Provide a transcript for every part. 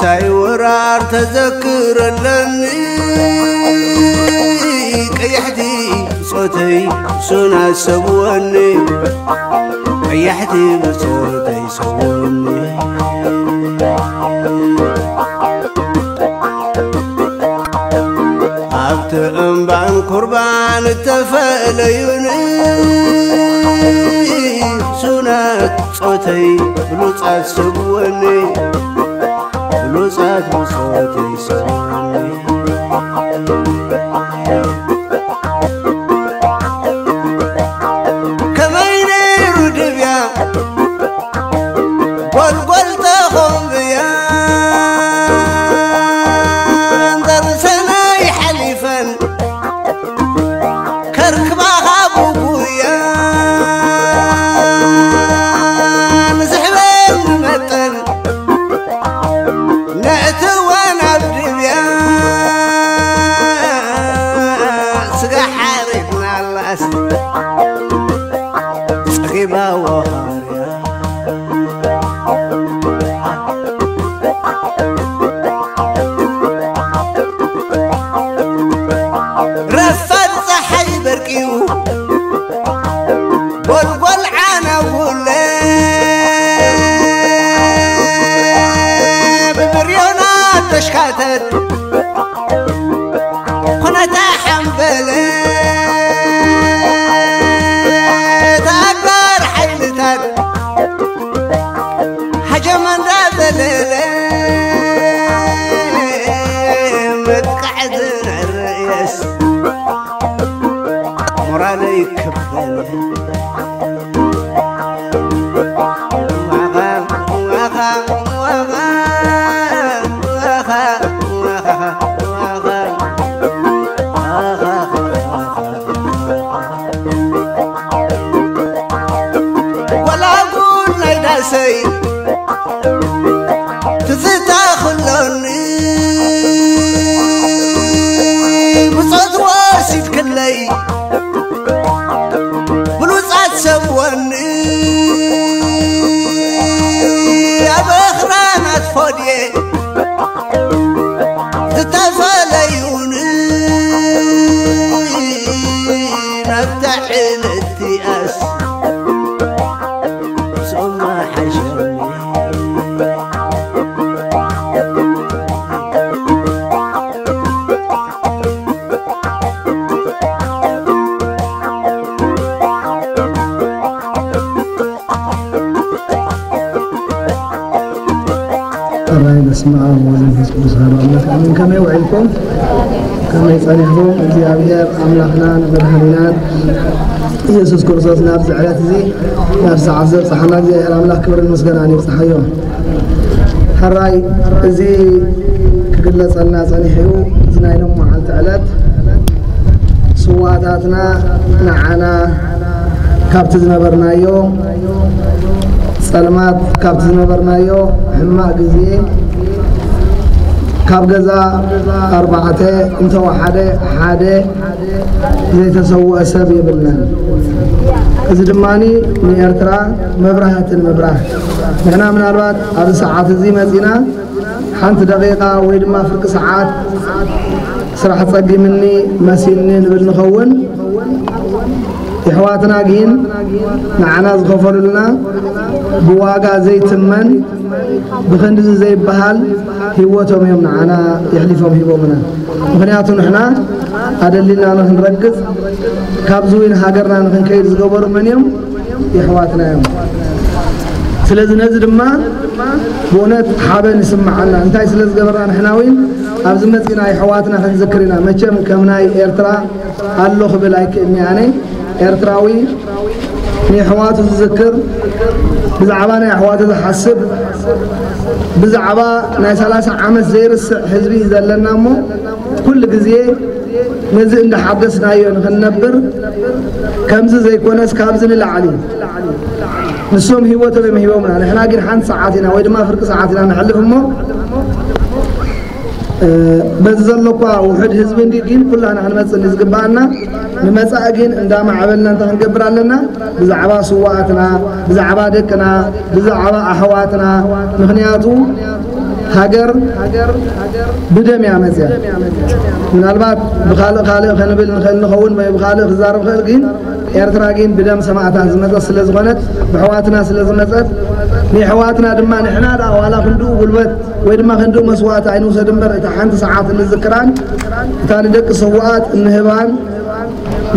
እንታይ ወራር ተዘክረለኒ፣ ቀያሕቲ ብጾተይ ሱና ሰብወኒ፣ ቀያሕቲ ብጾተይ ሰብወኒ። ኣብቲ እምባን ኩርባን እተፈለዩኒ፣ ሱናት ጾተይ ብሉጻት ሰብወኒ፣ ብሉጻት ብጾተይ ሰብወኒ። ከመይ ነይሩ ድብያ ጎልጎል ተኾምብያ፣ እንተርሰናይ ሓሊፈን ከርክባኻ ብጉያ፣ ንስሕበን ንመጠን ነእትወን ኣብ ድብያ፣ ስጋ ሓሪድና ኣላስ ጸጊባ ወኻርያ። ረፋድ ጸሓይ በርቂኡ ጎልጎል ዓናጉለ ብብርዮና ተሽካተት ኩነታ ሓምበለ ተኣጋር ሓይልታት ሃጀማ እንዳዘለለ መጥቃዕ ዝንርየስ ሞራለይ ክበለ። ወላ ጉድ ናይ ዳሰይ ትዝታ ክሎኒ ብጾት ወሲድክለይ ብሉጻት ሰብ ወኒ ኣብ ኣኽራናት ፎድየ ዝተፈለዩኒ ናብታ ዕለት እቲኣስ ምስኦም ምሓሸኒ። ሕራይ በስመ አብ ወወልድ ወመንፈስ ቅዱስ አሐዱ አምላክ አሜን። ከመይ ውዒልኩም? ከመይ ጸኒሕኩም? እግዚኣብሔር ኣምላኽናን መድኃኒናን ኢየሱስ ክርስቶስ ናብዚ ዕለት እዚ ናብ ሰዓት ዘብጽሓና እግዚኣብሔር ኣምላኽ ክብርን ምስጋናን ይብጽሓዮ። ሕራይ እዚ ክግለጸልና ጸኒሑ እዩ። እዚ ናይ ሎም መዓልቲ ዕለት ስዋእታትና ንዓና ካብቲ ዝነበርናዮ ጸልማት፣ ካብቲ ዝነበርናዮ ሕማቕ ግዜ፣ ካብ ገዛ ኣርባዕተ እንተወሓደ ሓደ ዘይተሰውአ ሰብ የብልናን። እዚ ድማ ንኤርትራ መብራህቲ ንምብራህ፣ ንሕና ምናልባት ኣብዚ ሰዓት እዚ መጺና ሓንቲ ደቂቃ ወይ ድማ ፍርቂ ሰዓት ስራሕ ጸጊምኒ መሲልኒ ንብል ንኸውን። የሕዋትና ግን ንዓና ዝኸፈሉልና ብዋጋ ዘይትመን ብኽንድዚ ዘይበሃል ህይወቶም እዮም ንዓና የሕሊፎም ሂቦምና። ምኽንያቱ ንሕና ኣደሊልና ንኽንረግጽ ካብዚ እውን ሃገርና ንኽንከይድ ዝገበሩ መን እዮም? የሕዋትና እዮም። ስለዚ ነዚ ድማ ብእውነት ሓበን ይስምዓና። እንታይ ስለ ዝገበርና ንሕና እውን ኣብዚ መጺና የሕዋትና ክንዝክር ኢና። መቸም ከም ናይ ኤርትራ ኣሎ ክብል ኣይክእልኒ ኣነ። ኤርትራዊ ንየሕዋቱ ዝዝክር፣ ብዛዕባ ናይ ኣሕዋቱ ዝሓስብ፣ ብዛዕባ ናይ ሰላሳ ዓመት ዘይርስዕ ህዝቢ እዩ ዘለና እሞ ኩሉ ግዜ ነዚ እንዳሓደስናዮ ንኽንነብር ከምዚ ዘይኮነስ ካብዚ ንላዕሊ ንሶም ህይወቶም እዮም ሂቦምና። ንሕና ግን ሓንቲ ሰዓት ኢና ወይ ድማ ፍርቂ ሰዓት ኢና ንሕልፍ እሞ በዚ ዘሎ እኳ ውሑድ ህዝቢ እንዲ ግን ኩላና ክንመጽእ እንዲ ዝግባኣና ንመጻኢ ግን እንዳማዕበልና እንታይ ክንገብር ኣለና? ብዛዕባ ስዋኣትና፣ ብዛዕባ ደቅና፣ ብዛዕባ ኣሕዋትና። ምኽንያቱ ሃገር ብደም እያ መፅያ። ምናልባት ብኻልእ ካልእ ከንብል ንኽእል ንኸውን ወይ ብኻልእ ክዛረብ ክእል፣ ግን ኤርትራ ግን ብደም ሰማዕታት ዝመፀት ስለ ዝኾነት፣ ብሕዋትና ስለ ዝመፀት፣ ንሕዋትና ድማ ንሕና ደኣ ዋላ ክንድኡ ጉልበት ወይ ድማ ክንድኡ መስዋእቲ ኣይንውሰድ እምበር፣ እታ ሓንቲ ሰዓት እንዝክራን እታ ንደቂ ስውኣት እንህባን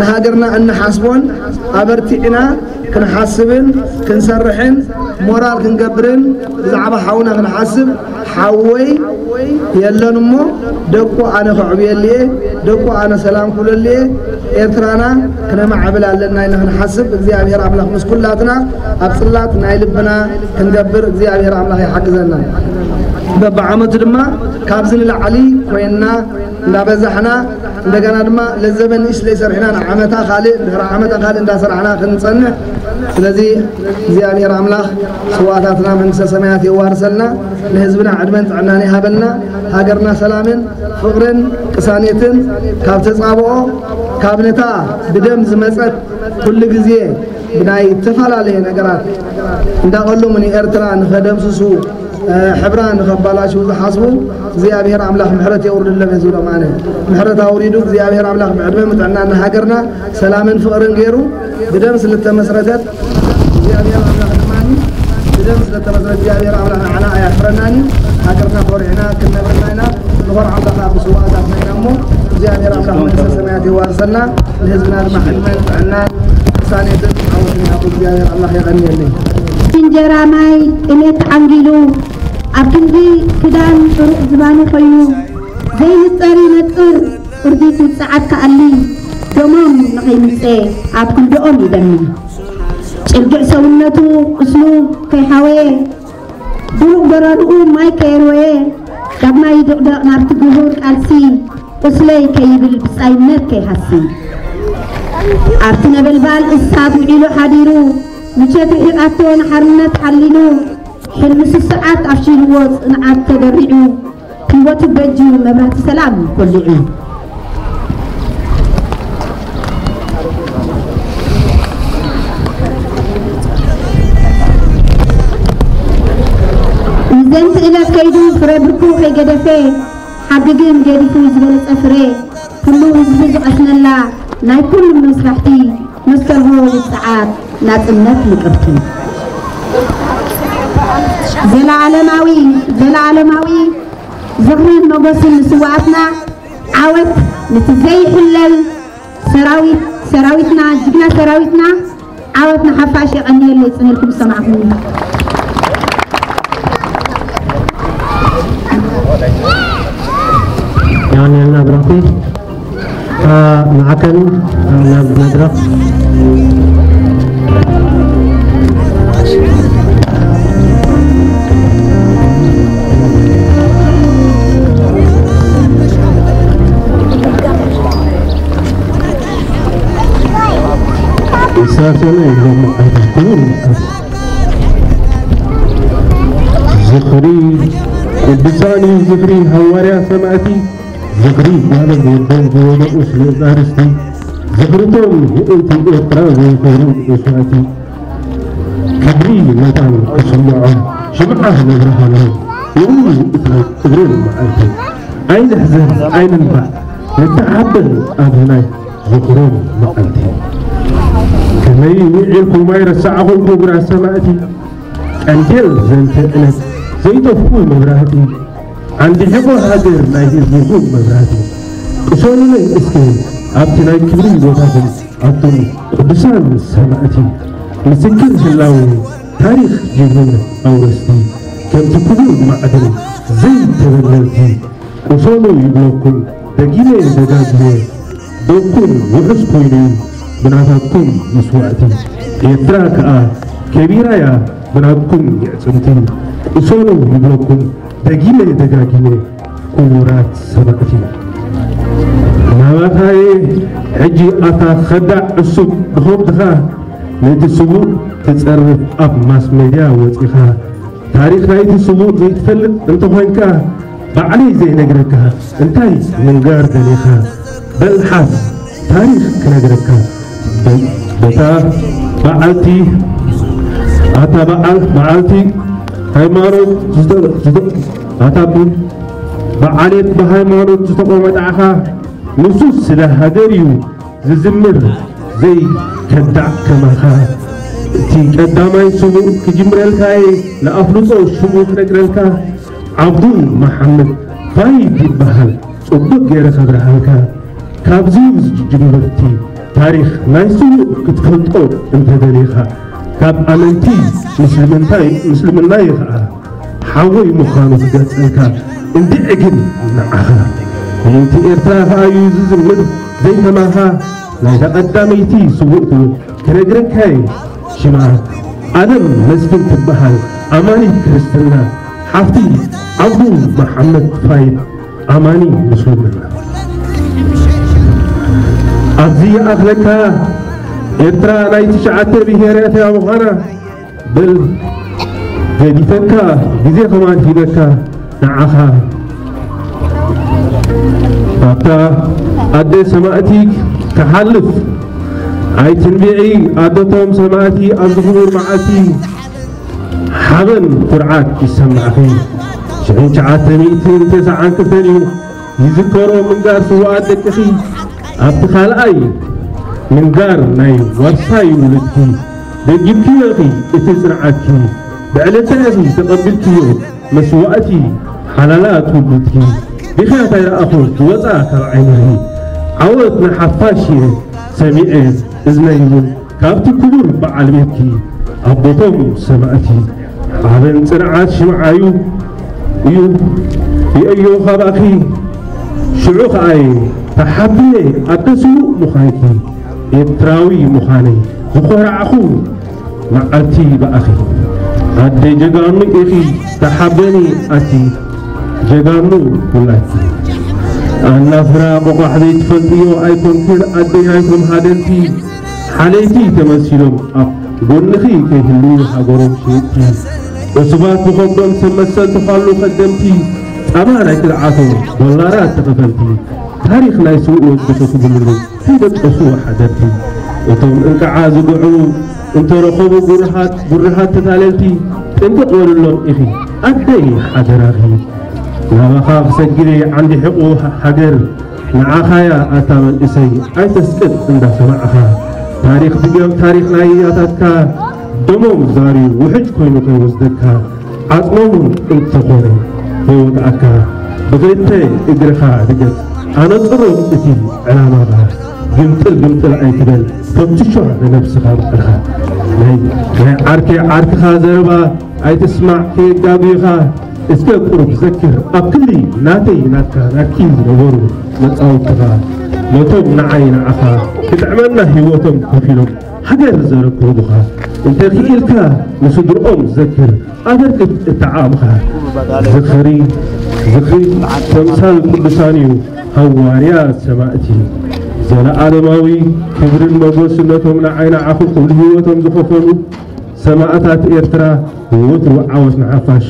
ንሃገርና እንሓስቦን ኣበርቲዕና ክንሓስብን ክንሰርሕን ሞራል ክንገብርን ብዛዕባ ሓውና ክንሓስብ፣ ሓወይ የለን እሞ ደቁ ኣነ ከዕብየሉ እየ፣ ደቁ ኣነ ሰላም ክብለሉ እየ፣ ኤርትራና ክነማዕብል ኣለና ኢልና ክንሓስብ እግዚኣብሔር ኣምላኽ ምስ ኩላትና ኣብ ጽላት ናይ ልብና ክንገብር እግዚኣብሔር ኣምላኽ ይሓግዘና። በብዓመቱ ድማ ካብዚ ንላዕሊ ኮይንና እንዳበዛሕና እንደገና ድማ ለዘበን ንእሽተይ ሰሪሕና ንዓመታ ካልእ ድሕሪ ዓመታ ካልእ እንዳሰራሕና ክንጸንሕ። ስለዚ እግዚኣብሔር ኣምላኽ ስዋእታትና መንግስተ ሰማያት የዋርሰልና፣ ንህዝብና ዕድመን ጥዕናን ይሃበልና፣ ሃገርና ሰላምን ፍቕርን ቅሳኔትን ካብ ተጻብኦ ካብ ነታ ብደም ዝመጸት ኩሉ ግዜ ብናይ ዝተፈላለየ ነገራት እንዳቐለሙ ንኤርትራ ንኸደምስሱ ሕብራ ንኸባላሽው ዝሓስቡ እግዚኣብሔር ኣምላኽ ምሕረት የውርድሎም እየ ዝብሎም ኣነ። ምሕረት ኣውሪዱ እግዚኣብሔር ኣምላኽ ብዕድመ ምጥዕና ንሃገርና ሰላምን ፍቕርን ገይሩ ብደም ስለተመስረተት እግዚኣብሔር ኣምላኽ ድማ ብደም ስለተመስረት እግዚኣብሔር ኣምላኽ ንዓና ኣያፍረናን እዩ። ሃገርና ኮሪዕና ክንነብርና ኢና። ንኾርዓሎም ከዓ ብስዋእታትና ኢና እሞ እግዚኣብሔር ኣምላኽ መንግስተ ሰማያት የዋርሰልና። ንህዝብና ድማ ዕድመን ጥዕናን ቅሳኔትን ዓወትን ይሃቦ እግዚኣብሔር ኣምላኽ የቐንየለይ። እንጀራ ማይ ጥሜት ተዓንጊሉ ኣብ ክንዲ ክዳን ዕሩቕ ዝባኑ ኮይኑ ዘይንጸር ይነጥር ቁርዲት ውጽዓት ክኣሊ ደሞም ንኸይምጸ ኣብ ክንድኦም ይደሚ። ጭርግዕ ሰውነቱ ቁስሉ ከይሓወየ ድሩቕ ጎረርኡ ማይ ከየርወየ ዳግማይ ይድቕደቕ ናብቲ ግሁር ቃልሲ ቁስለይ ከይብል ብጻይነት ከይሃሲ ኣብቲ ነበልባል እሳት ውዒሉ ሓዲሩ ምቸት ርሒቓቶ ንሓርነት ሓሊኑ ሕልሚ ስስዓት ኣፍሺልዎ ጽንዓት ተደሪዑ ህይወቱ በጅ መብራህቲ ሰላም ኮሊዑ። ንዘንቲ እለት ከይዱ ፍረ ብርኩ ከይገደፈ ሓቂ ግን ገዲፉ ዝበለጸ ፍረ ኩሉ ህዝቢ ዝቐስነላ ናይ ኩሉ መስራሕቲ መስተርሆ ውጽዓት ናጽነት ምቅርቲ። ዘለዓለማዊ ዘለዓለማዊ ዝኽርን መጎስን ንስዋኣትና ዓወት ንቲ ዘይሕለል ሰራዊት ሰራዊትና ጅግና ሰራዊትና ዓወት ንሓፋሽ የቐንየለይ ጽንልኩም ዝሰማዕኹም። የቐንየልና ብራኺ። ንዓከን ናብ መድረኽ ይሳሰነ ኢሎም ኣይተርኩቡን ዝኽሪ ቅዱሳን እዩ ዝኽሪ ሃዋርያ ሰማእቲ ዝኽሪ ጓሎም ወዶም ዝወደቑ ስለ ዛርስቲ ዝኽርቶም ምእንቲ ኤርትራ ዘይኮኑ መስዋእቲ ክብሪ መታን ክስምዖም ሽምዓ ነብርሃሎም ይብሉ እታ እግረን መዓልቲ ኣይንሕዘን ኣይንንባዕ ንተሓበን ኣብዚ ናይ ዝኽሮም መዓልቲ ከመይ ውዒልኩም ኣይረሳዕኹም ክቡራት ሰማእቲ ቀንዴል ዘንተ ዕለት ዘይጠፍኡ መብራህቲ ዓንዲ ሕቖ ሃገር ናይ ህዝብኹም መብራህቲ ቅሰኑለይ እስከ ኣብቲ ናይ ክብሪ ቦታኹም ኣቱም ቅዱሳን ሰማእቲ ምስክር ህላዌ ታሪኽ ጅግንነት ኣውረስቲ ከምቲ ክቡር ማዕድን ዘይተበለልቲ ቅሰኑ ይብለኩም ደጊመ ደጋጊመ ዶብኩም ውሑስ ኮይኑ እዩ ብናታትኩም መስዋእቲ ኤርትራ ከኣ ከቢራ እያ ብናትኩም የዕጽምቲ ቅሰኑ ይብለኩም ደጊመ ደጋጊመ ክቡራት ሰማእቲ ናባኻየ ሕጂ ኣታ ኸዳዕ ዕሱብ ብኸብድኻ ነቲ ስዉእ ትጸርፍ ኣብ ማስ ሜድያ ወጺኻ ታሪኽ ናይቲ ስዉእ ዘይትፈልጥ እንተኾንካ ባዕለይ ዘይነግረካ እንታይ ምንጋር ደሊኻ በል ሓዝ ታሪኽ ክነግረካ በታ በዓልቲ ኣታ በዓል በዓልቲ ሃይማኖት ዝደ- ዝደ- ኣታ ብዓሌት ብሃይማኖት ዝተቖመጣዕኻ፣ ንሱ ስለ ሃገር እዩ ዝዝምር ዘይከዳዕ ከማኻ። እቲ ቀዳማይ ስሙእ ክጅምረልካ እየ፣ ንኣፍልጦ ሽሙ ክነግረልካ። ዓብዱ መሓመድ ፋይድ ይበሃል፣ ጽቡቕ ገይረ ከብርሃልካ። ካብዚ ዝጅምር እቲ ታሪኽ ናይ ስሙእ ክትፈልጦ እንተደሊኻ፣ ካብ ኣመንቲ ምስልምንታይ-፣ ምስልምና እዩ ኸዓ ሓወይ ምዃኑ ክገልጸልካ። እንድዒ ግን ንዓኻ ምእንቲ ኤርትራ ኸኣ እዩ ዝዝምር ዘይከማኻ። ናይታ ቀዳመይቲ ስውእቱ ክነግረካየ ሽማ ኣለም መስፍን ትበሃል፣ ኣማኒት ክርስትና፣ ሓፍቲ ዓብዱ መሓመድ ፋይድ ኣማኒ ምስልምና። ኣብዚ ይኣኽለካ፣ ኤርትራ ናይ ትሽዓተ ብሄራት እያ ምዃና። በል ገዲፈካ፣ ግዜ ከማን ሂበካ ንዓኻ። ኣብታ ኣደ ሰማእቲ ክሓልፍ ኣይትንቢዒ፣ ኣደቶም ሰማእቲ ኣብዚ ክቡር መዓልቲ ሓበን ኩርዓት ይሰማዕኺ። ሽሕን ትሽዓተ ሚእትን ተስዓን ክልተን እዩ ይዝከሮ ምንጋር ስውኣት ደቅኺ። ኣብቲ ካልኣይ ምንጋር ናይ ዋርሳይ ውሉድኪ ደጊምክዮ ኢኺ እቲ ጽንዓትኪ። ብዕለታ ኢኺ ተቐቢልክዮ መስዋእቲ ሓላላት ውሉድኪ። ብኽያት ኣይረኣኹን ክወጻ ካብ ዓይንኺ። ዓወት ንሓፋሽ እየ ሰሚዐ እዝነይ እውን ካብቲ ክቡር በዓል ቤትኪ ኣቦቶም ሰማእቲ። ሓበን ጽንዓት ሽምዓዩ እዩ ይእዮ ካባኺ። ሽዑ ኸኣየ ተሓቢነ ኣደ ስዉእ ምዃንኪ፣ ኤርትራዊ ምዃነይ ዝኾራዕኹ መዓልቲ ብኣኺ። ኣደ ጀጋኑ ኢኺ ተሓበኒ ኣቲ ጀጋኑ ኩላኪ። ኣናፍራ ቆቋሕ ዘይትፈልጥዮ ኣይኮንክን ኣደይ ናይቶም ሃደንቲ። ሓለይቲ ተመሲሎም ኣብ ጎንኺ ከይህልዉ ሃገሮም ሸየጥቲ። ዕሱባት ብኸብዶም ሰብ መሰል ተዃሉ ከደምቲ። ጻማ ናይ ክድዓቶም ዶላራት ተኸፈልቲ። ታሪኽ ናይ ስዉእ ወድኺ ክብልሉ ከይደቀሱ ሓደርቲ። እቶም እንቅዓ ዝግዕሩ እንተረኸቡ ጉርሃት፣ ጉርሃት ተታለልቲ። ጥንቅቕ በልሎም ኢኺ ኣደይ ሓደራኺ። ናባኻ ክሰግድ እየ ዓንዲ ሕቖ ሃገር። ንዓኻያ ኣታ መንእሰይ ኣይተስቅጥ እንዳሰማዕኻ። ታሪኽ ድገም ታሪኽ ናይ ኣያታትካ። ደሞም ዛርዩ ውሕጅ ኮይኑ ከይወስደካ። ዓጽሞም እውን እንተኾነ ከይወግኣካ። ብኽልተ እግርኻ ርገጽ ኣነጽሮ እቲ ዕላማኻ። ግምጥል ግምጥል ኣይትበል ፈትሾ ንነብስኻ ምኽርኻ። ናይ ናይ ዓርከይ ዓርክኻ ዘረባ ኣይትስማዕ ከየጋግዩኻ። እስከ ቁሩብ ዘክር ኣብ ክሊ ናተይ ናትካ ናትኪ ዝነበሩ መጻውትኻ። ነቶም ንዓይ ንዓኻ ክጥዕመና ህይወቶም ከፊሎም ሃገር ዘረከቡኻ። እንተ ክኢልካ ንስድርኦም ዘክር ኣበርክት እተዓቕምኻ። ዝኽሪ ዝኽሪ ተምሳል ቅዱሳን እዩ ሃዋርያት ሰማእቲ። ዘለኣለማዊ ክብርን ሞገስን ነቶም ንዓይ ንዓኹም ክብሉ ህይወቶም ዝኸፈሉ ሰማእታት ኤርትራ። ወትሩ ዓወት ንሓፋሽ።